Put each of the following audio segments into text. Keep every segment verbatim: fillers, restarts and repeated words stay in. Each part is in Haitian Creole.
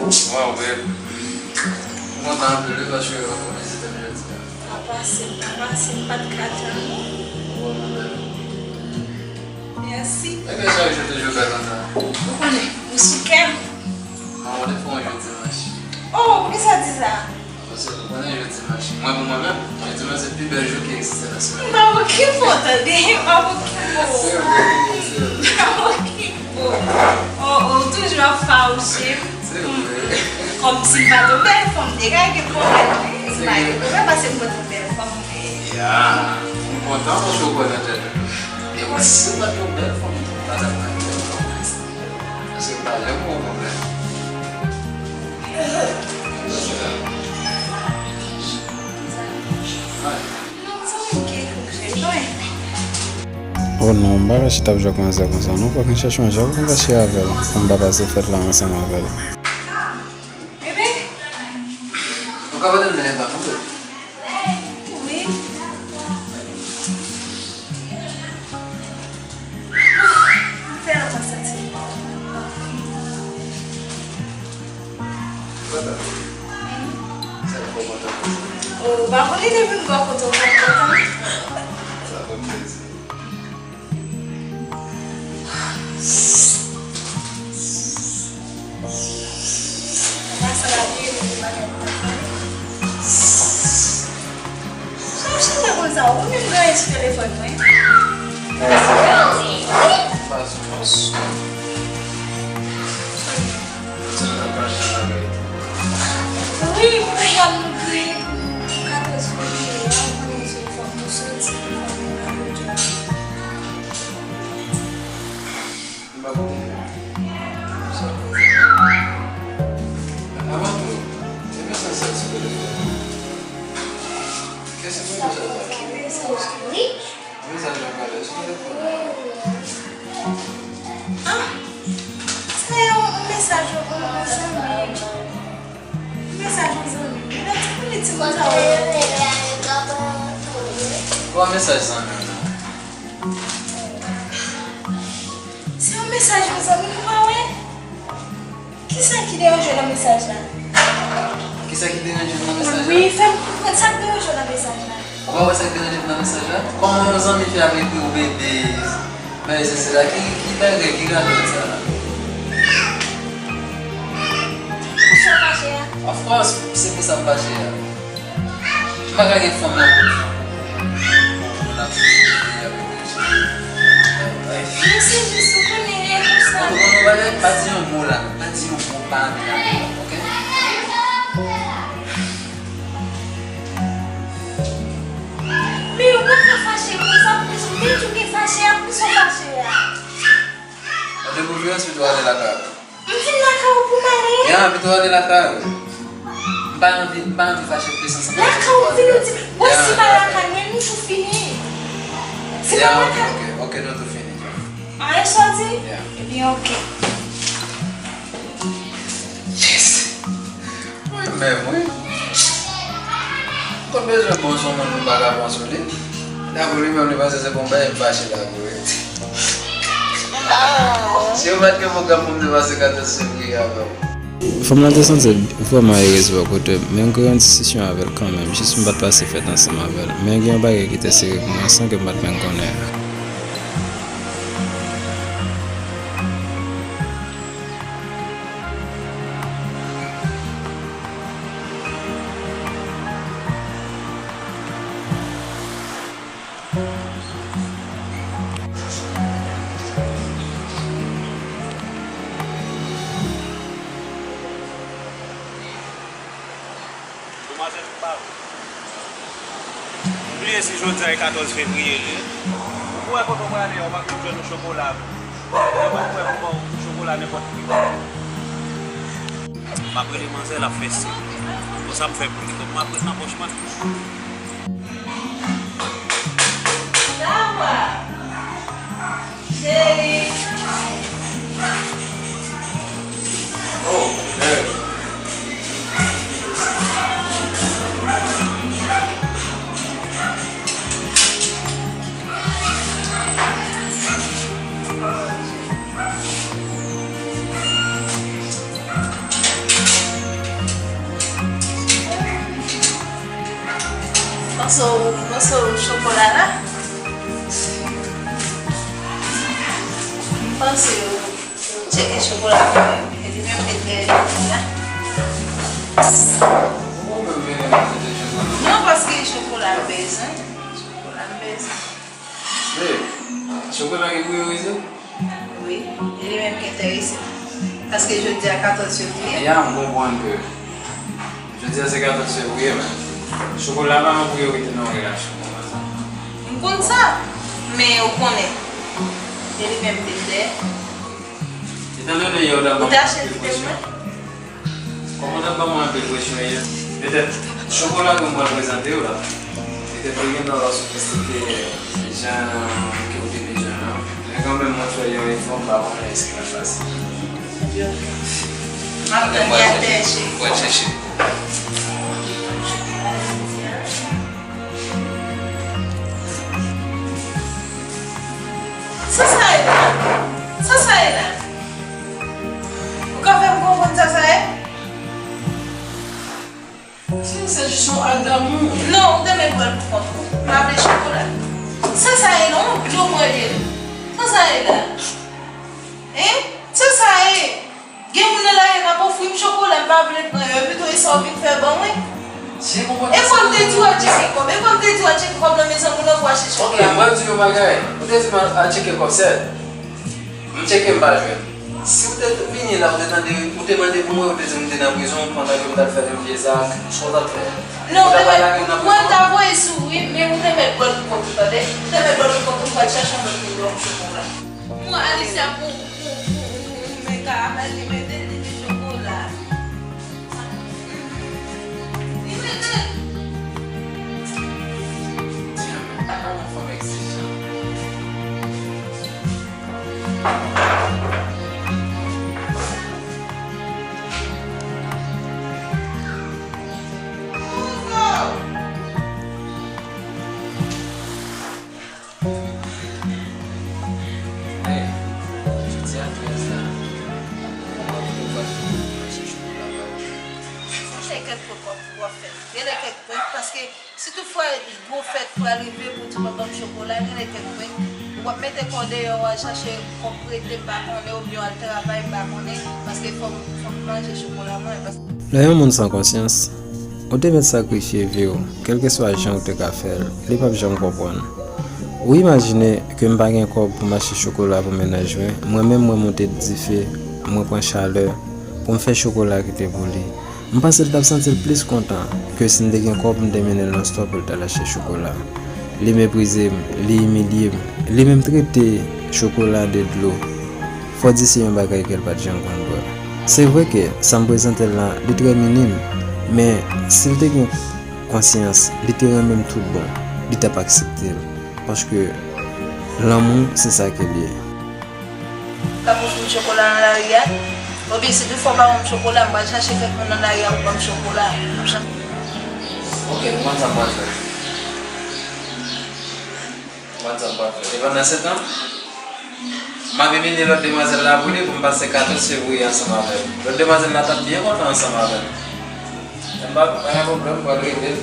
Wow, babe. M kontan anpil wi paske w vizite m jodi a. Apa se, apa se, m pa t ka tann ou. Ou wè, ma belle. Mèsi. Ebyen, chak jou toujou bèl konsa. Ou konnen, ou sou kè m. Mwen, ou te fè yon jou dimanch. Oh, poukisa w di sa? Paske ou konnen jodi dimanch. Mwen, pou mwen menm, jodi dimanch se pi bèl jou ki egziste nan semèn. M pa okipe w, tande. M pa okipe w. Se vre, se vre. M pa okipe w. Oh, oh, ou toujou ap fawouche m. Se vre. Kòmsi m pa t yon bèl fanm, te ka gen pwoblèm, wi. M pa gen pwoblèm paske m pa t yon bèl fanm, men. Ya. M kontan paske w kwè nan tèt ou. E mwen, si m pa t yon bèl fanm tou, m pa t ap nan bèl fanm. Paske m pa janm gen yon pwoblèm. Oh non, m pa ka chita ap jwe ak manzè konsa non, fòk m chèche yon jan pou m fache avè l, pou m pa pase fèt la ansanm avè l. Bebe! Ou ka pote m nan lenn pa m, wi. Fè anvan santi. Ou pa konnen depi m bò kote w kontan. Sa fè m plezi. Sa chante konsa, ou menm gen anyen sou telefòn mwen? Wi, mwen ap moutre pou katòz fevriye a, ou konnen se fòk nou soti, fòk nou ale. M pa kote. Avan tou, se mesaj sa sou telefòn nan. Kiyès ki voye mesaj la? Ki mesaj? Mesaj la pale sou telefòn nan. Ah! Se yon, yon mesaj yon, yon, yon zanmi. Mesaj yon zanmi. Li nan ti kouli ti konsa wè. Kwa mesaj zanmi w nan? Se yon mesaj yon zanmi m pa wè. Kisa ki deranje w nan mesaj la? Kisa ki deranje m nan mesaj la? Wi, fè m konprann sa k deranje w nan mesaj la. Ou pa wè sa k deranje m nan mesaj la? Kòman yon zanmi fè ap ekri w bebe? Bagay se, se la ki, ki bagay, ki radòt sa la? Ou sou fache a? Of course, se pou sa m fache a. M pa ka gen fanm nan pou, pou, pou, pou moun ap sou peyi a pou moun chita. Men se jis ou konnen e konsa. Ou konn yon bagay? Pa di yon mo la, pa di yon mo, pa annik annik, oke? Men ou pa ka fache konsa, plis ou te di w gen fache a, plis ou fache a. Depi w vin answit ou ale lakay ou. M vin lakay ou pou m ale? Ya, pito w ale lakay ou. M pa anvi, m pa anvi fache plis ansanm avè w. Lakay ou vin ou di, bon, si pa lakay mwen, nou tou fini. Si pa lakay. Ya, oke, oke, oke, nou tou fini. Ah, e sa w di? Ya. Ebyen, oke. Yes! Mwen menm, wi. M konn bezwen pran sou moun, m pa ka pran sou li. Daprè li menm, li panse se bon bagay m fache la pou li. Si yo pa t gen pwogram pou m te pase katòz fevriye avè w. Fanm lan te santi l vrèman erez bò kote m, men m kreye yon diskisyon avè l kanmenm, jis m pa t pase fèt ansanm avè l. Men gen yon bagay ki te sere pou mwen san ke m pa t menm konnen. Demwazèl, m pa vle. Ou bliye si jodi a e katòz fevriye li ye? Ou kwè kote w prale a, ou pa konn jwenn yon chokola? Mwen pa kwè pou ban w chokola nenpòt ki. M ap rele manzè, l ap fè siy. Konsa m fè pou li. Donk, m ap ret nan pòch mwen. Cheri. Oh, babe. Moso, moso chokola la. M panse yo tcheke chokola mwen. E li menm ki te la. Non, paske chokola m bezwen. Chokola m bezwen. Babe, chokola gen priyorite? Wi, e li menm ki enterese m. Paske jodi a katòz fevriye. Ya, m konprann ke jodi a se katòz fevriye, men chokola pa nan priyorite nan yon relasyon kòman sa. M konn sa, men ou konnen, e li menm ki te. Etan done yè ou ta ban mwen anpil presyon. Kòman w t ap ban mwen anpil presyon yè? Petèt, chokola ke m pral prezante w la, petèt li gentan pa sofistike jan ke w te bezwen an. Men kanmenm, mwen fè yon efò, m pa konnen èske l ap pase. M ap tann li atè, cheri. Mwen chèche. Sa sa ye la? Sa sa ye la? Ou ka fè m konprann sa sa ye? Se, se jis yon ak damou. Non, ou te mèt pran l pou kont ou. M pa vle chokola. Sa sa ye non? Dlo mwen ye. Sa sa ye la? Hein? Sa sa ye? Gen moun nan lari a k ap ofri m chokola, m pa vle pran yo, epi tou e sa w vin fè ban mwen. E fò m te di w al tcheke kòb, e fò m te di w al tcheke kòb nan men zanmi w nan pou achte chokola. Ok, mwen di yon bagay, ou te di m al tcheke kòb, sèt. M tcheke, m pa jwenn. Si w te vini la, ou te tande, ou te mande pou mwen, ou te di m te nan prizon pandan ke m t al fè yon vye zak, sa w t ap fè? Non, ou te mèt, mwen ta voye sou ou wi, men ou te mèt ba l pou kont ou, tande? Ou te mèt ba l pou kont ou, m pral chèche yon lòt moun ban m chokola. Mwen Alicia pou, pou, pou, pou, pou men karamèl, li mete, li met chokola. Li mete. Ti a, men pa yon fanm egzijan. Hey, jodi a trèz la, mwen mande w pa tou manje chokola pa ou. Genlè kèk prank w ap fè. Genlè kèk prank, paske si toutfwa gwo fèt pral rive pou di w pa ban m chokola, genlè kèk prank. W ap mete kò w deyò, w al chache kòb prete, m pa konnen, oubyen w al travay, m pa konnen, paske fò m, fò m manje chokola mwen. Lè yon moun san konsyans, ou te mèt sakrifye vi w, kèlkeswa jan ou te ka fè l, li p ap janm konprann. Ou imajine ke m pa gen kòb pou m achte chokola pou mennaj mwen, mwen menm mwen monte dife, mwen pran chalè pou m fè chokola ki te pou li. M panse l t ap santi l plis kontan ke si m te gen kòb m te mennen l nan stò pou l t al achte chokola. Li meprize m, li imilye m, li menm trete chokola de dlo. Fò di se yon bagay ke l pa t janm konn bwè. Se vre ke sa m prezante l la, li trè minim, men si l te gen konsyans, li te renmen m tout bon, li t ap aksepte l. Paske lanmou, se sa ke l ye. K ap ofri m chokola nan lari a? Oubyen si toutfwa w pa ban m chokola, m pral chache kèk moun nan lari a pou ban m chokola. M ap chache. Ok, nou konn sa m pral fè. Mwen di sa m pral fè. E pandansetan, m ap imilye lòt demwazèl la pou li, pou m pase katòz fevriye ansanm avè l. Lòt demwazèl la t ap byen kontan ansanm avè l. Men m pa, pa gen pwoblèm, m pral rele l.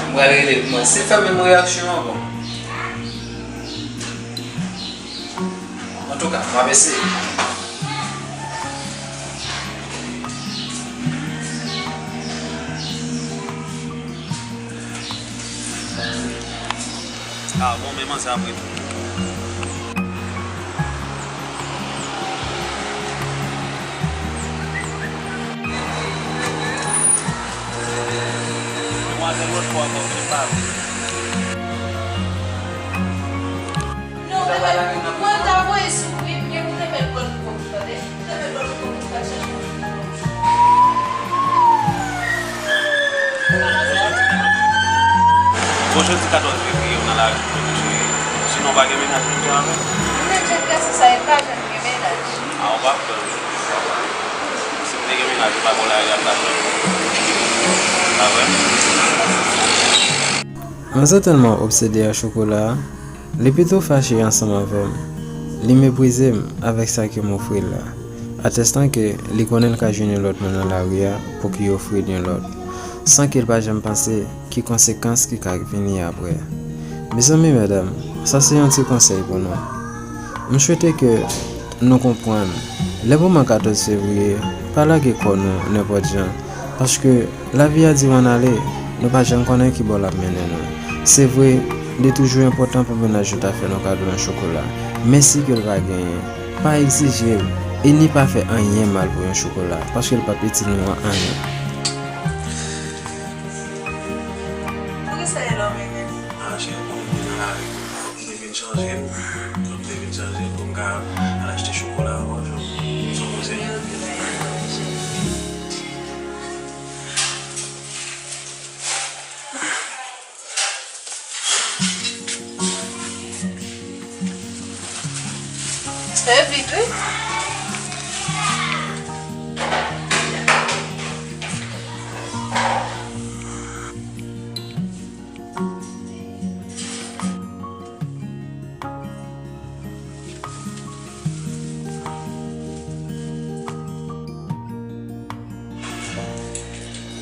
M pral rele l pou mwen. Si l fè menm reyaksyon an, bon. Antouka, m ap eseye. Ah, bon, men manzè ap ret. Demwazèl lòt fwa ankò, se pa vre. Non, bebe, mwen ta voye sou ou wi, men ou te mèt pran l pou kont ou, tande? Ou te mèt pran l pou kont ou, pa chache. Bon, jodi katòz fevriye, ou nan lari pou kont ou, cheri. Sinon, ou pa gen mennaj menm jan avè m? Mennaj, kèlkeswa sa, e pa janm gen mennaj. A, ou pa pè, wi. Si m te gen mennaj, ou pa kwè lari a t ap janm. Pa vre? Manzè tèlman obsede ak chokola a, li pito fache ansanm avè m. Li meprize m avèk sa ke m ofri l la, atestan ke li konnen l ka jwenn yon lòt moun nan lari a pou ki ofri l yon lòt. san ke l pa janm panse ki konsekans ki ka vini apre. Mezanmi, medam, sa se yon ti konsèy pou nou. M swete ke nou konprann, lè moman katòz fevriye, pa lage kò nou nenpòt jan, paske lavi a di w ann ale, nou pa janm konnen ki bò l ap mennen nou. Se vre, li toujou enpòtan pou mennaj ou ta fè nou kado yon chokola, men si ke l pa genyen, pa egzije l, e ni pa fè anyen mal pou yon chokola, paske l p ap itil nou an anyen. Poukisa e la w menm? Ah, cheri, m te nan lari. Fòk m te vin chanje m. Fòk m te vin chanje m pou m ka al achte chokola ankò, jan m sipoze. Fè vit, wi.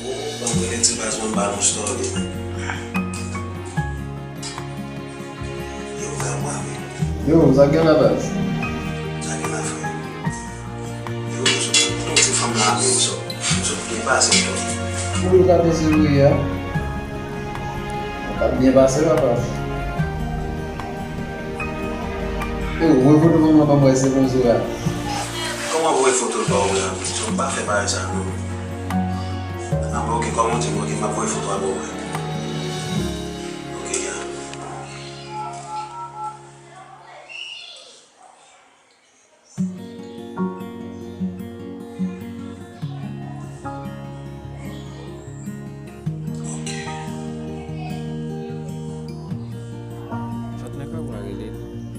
Oh, ban m rele ti baz mwen, m ba nou story. Yo, frè mwen, wi. Yo, sa gen la, baz? Sa gen la, frè. Yo, nou sot, nou ti fanm la, wi, nou sot, nou sot byen pase, wi. Wi, nou ka pase, wi, a. Nou ka byen pase, papa. Yo, voye foto fanm nan ban m wè se bon sou la. Kòman voye foto l ba w la? Sa w pa fè bagay sa non. Anben, oke, kòman w di m, oke, m ap voye foto a ba w wè. Oke, ya. Patnè Kabwa rele l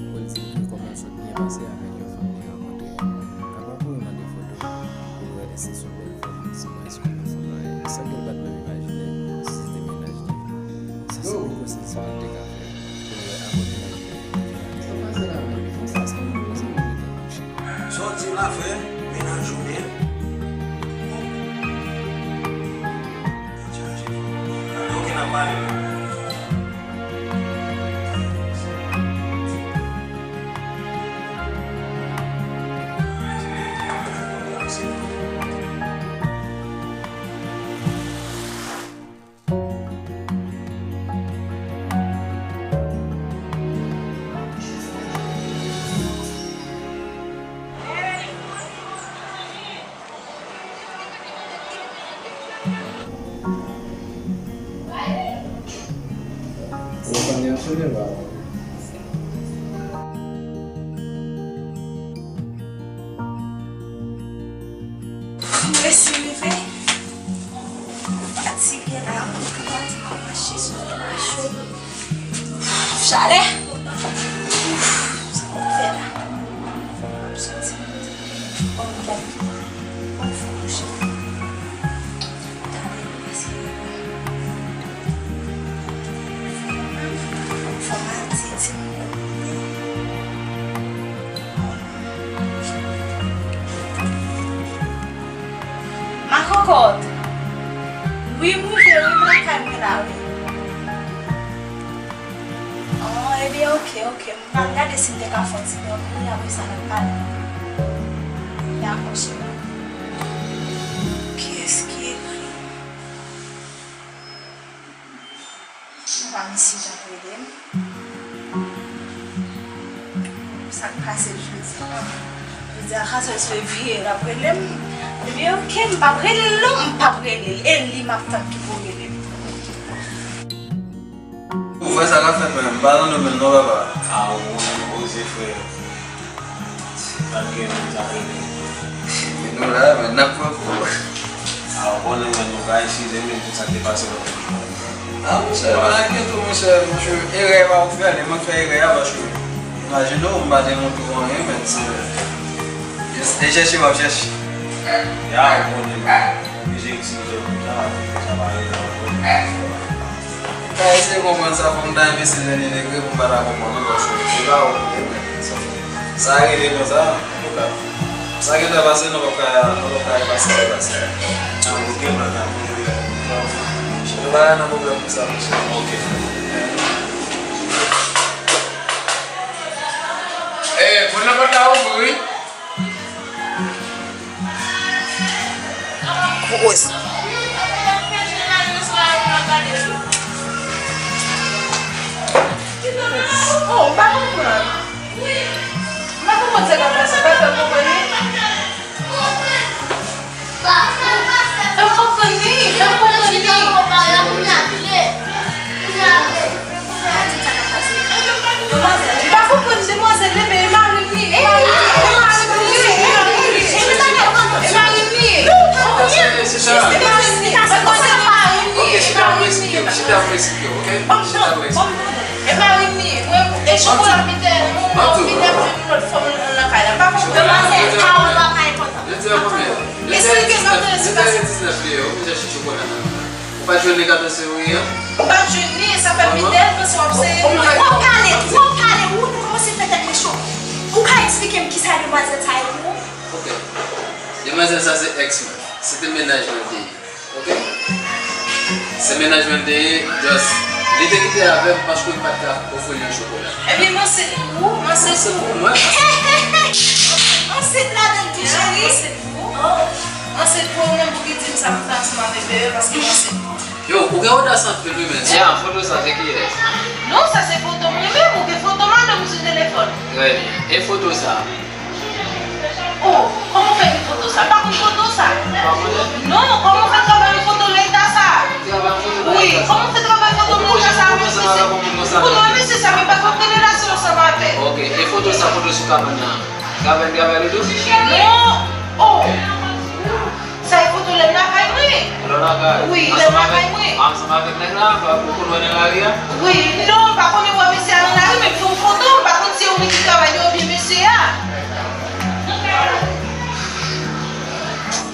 pou l di l ke kòman l sot byen pase avèk yon fanm li rankontre. Kabwa kouri mande foto pou l wè èske se yon bèl fanm, si mwen èske yon fanm la ye. San ke l pa t menm imajine si se te mennaj li. Sa se pi gwo sezisman l te ka fè. Sa w di m la, frè, mennaj ou byen? Ok, n ap pale. M resi rive. Fatige la, m ap mache sou tè a cho. Chalè. Sa m ap fè la? M ap soti. Bon, bon. Bon, fò kouche. Tande, mesye. Fò m al di timoun yo. Ma cocotte. Wi, m rive, wi, m lakay mwen la, wi. Oh, ebyen, oke, oke. M pral gade si m te ka fè yon ti dòmi, wi, apre sa, n ap pale. Dakò, cheri. Kiyès ki ekri? Papa misye t ap rele m. Sa k pase jodi a? Jodi a katòz fevriye, l ap rele m. Ebyen, oke, m p ap rele l non, m p ap rele l. E li m ap tann ki pou rele m. Ou fè sa k ap fèt menm, m pa nan domèn non, papa. A, ou konnen m poze, frè. Pa t gen moun sa rele. Men nou la, men n ap pran kou. A, ou konnen, men nou ka eskize m, men tout sa k te pase lòt jou. A, monchè, pa enkyete w, monchè, monchè, erè pa ou fè, men mwen k fè erè a, paske, imajine w, m pa te montre w anyen, men se, e chèche m ap chèche. Ya, ou konnen, oblije eskize w konsa, sa pa rele ankò. Sa eseye konprann sa, fò m ta enbesil nan li degre pou m pa ta konprann, non, paske se pa ou ki te pran sa. Sa rele konsa, antouka. Sa gentan pase, nou p ap ka, nou p ap ka efase sa k pase a. A, oke, madam. Pa nan pwoblèm pou sa, mesye. Ok. Eh, moun nan pa ka ouvri, wi. Rose. Oh, m pa konprann. M pa konprann sa k ap pase. Pa fè m konprann li. Fè m konprann li. Fè m konprann li. M pa konprann demwazèl, men e mari m li, e mari m li, e mari m li, e mari m li, e mari m li, e mari m li. E mari m li. Ok, chita, mwen eksplike w, chita, mwen eksplike w, ok? Chita, mwen eksplike w. E mari m li. Mwen, e chokola m te, mwen, mwen vin ap jwenn yon lòt fanm nan kay la. M pa konprann. Demwazèl, pawòl pa ka enpòtan. Jodi a konbyen? Jodi a diznèf, jodi a diznèf li ye, ou vin chèche chokola nan. Ou pa t jwenn li katòz fevriye an? Ou pa t jwenn li, e sa fè m vin dèyè l, paske w ap sere mwen. Twòp pale, twòp pale, ou, ou kòmanse fè tèt mwen cho. Ou ka eksplike m kisa demwazèl sa ye pou ou? Ok. Demwazèl sa se èks mwen. Se te mennaj mwen li te ye. Ok? Se mennaj mwen li te ye, just, li te kite avè m paske m pa t ka ofri l yon chokola. Ebyen, m ansent pou ou, m ansent pou ou. Pou mwen? Ansent ladan l tou, cheri. M ansent pou ou. M ansent pou ou menm pou ki di m sa m fè ansanm avèk bebe paske m ansent pou ou. Yo, ou gen odas anpil wi, men. Ya, foto sa se kiyès? Non, sa se foto mwen menm, ou gen foto madanm sou telefòn. Trè byen. E foto sa? Oh, kòman w fè gen foto sa? M pa konn foto sa. Non, kòman w fè travay yon foto leta sa? Wi, kòman w fè travay foto leta sa avèk mesye? Pou nou, mesye sa, men pa t ap gen relasyon ansanm avè l. Ok, e foto sa, foto sou kabann nan? Travay, travay li tou? Non. Oh. Sa e foto lè m lakay mwen. Lè w lakay? Wi, lè m lakay mwen. Ansanm avèk nèg la, ou konn wè nan lari a? Wi, non, m pa konnen wè mesye a nan lari, men m fè yon foto, m pa konn si e ou menm ki travay li oubyen mesye a.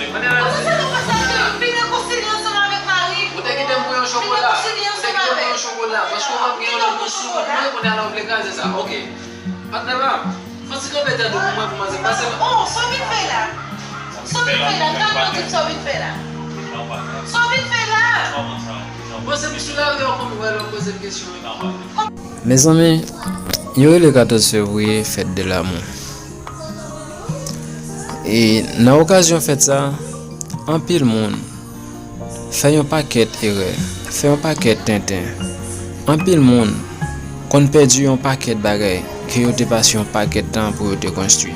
Kòman sa ka pase a, cheri? M vin rekonsilye ansanm avèk mari m. Ou te kite m pou yon chokola. M vin rekonsilye ansanm avèk. Ou te kite m pou yon chokola. Paske w ap gen yon lòt moun sou wout mwen, kounye a la w vle kraze sa. Ok. Patnè pa m, fò ti kanpe tèt ou pou mwen, pou manzè pase. Oh, sa w vin fè la? Sa w vin fè la? Gad mwen tout sa w vin fè la. Sa w vin fè la? Bon, se misye la, w konn wè lè w poze m kesyon. Mezanmi, yo rele katòz fevriye fèt de lamou. E nan okazyon fèt sa, anpil moun fè yon pakèt erè, fè yon pakèt tenten. Anpil moun konn pèdi yon pakèt bagay ke yo te pase yon pakèt tan pou yo te konstwi.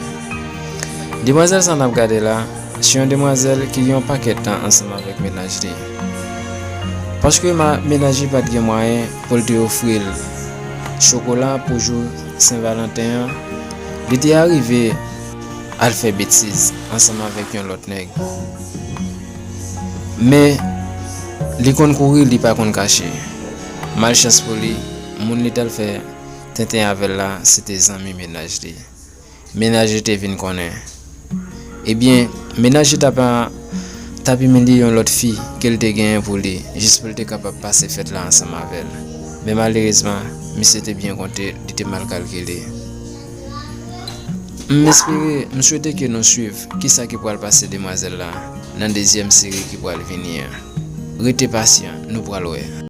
Demwazèl sa n ap gade la, se yon demwazèl ki gen yon pakèt tan ansanm avèk mennaj li. Paske ma-, mennaj li pa t gen mwayen pou l te ofri l chokola pou jou Sen Valanten an, li te arive al fè betiz ansanm avèk yon lòt nèg. Men, li konn kouri, li pa konn kache. Malchans pou li, moun li t al fè tenten avè l la, se te zanmi mennaj li. Mennaj li te vin konnen. Ebyen, mennaj li t ap, t ap imilye yon lòt fi ke l te genyen pou li, jis pou l te kapab pase fèt la ansanm avè l. Men malerezman, misye te byen konte, li te mal kalkile. M espere, m swete ke nou swiv kisa ki pral pase demwazèl la nan dezyèm seri ki pral vini an. Rete pasyan, nou pral wè.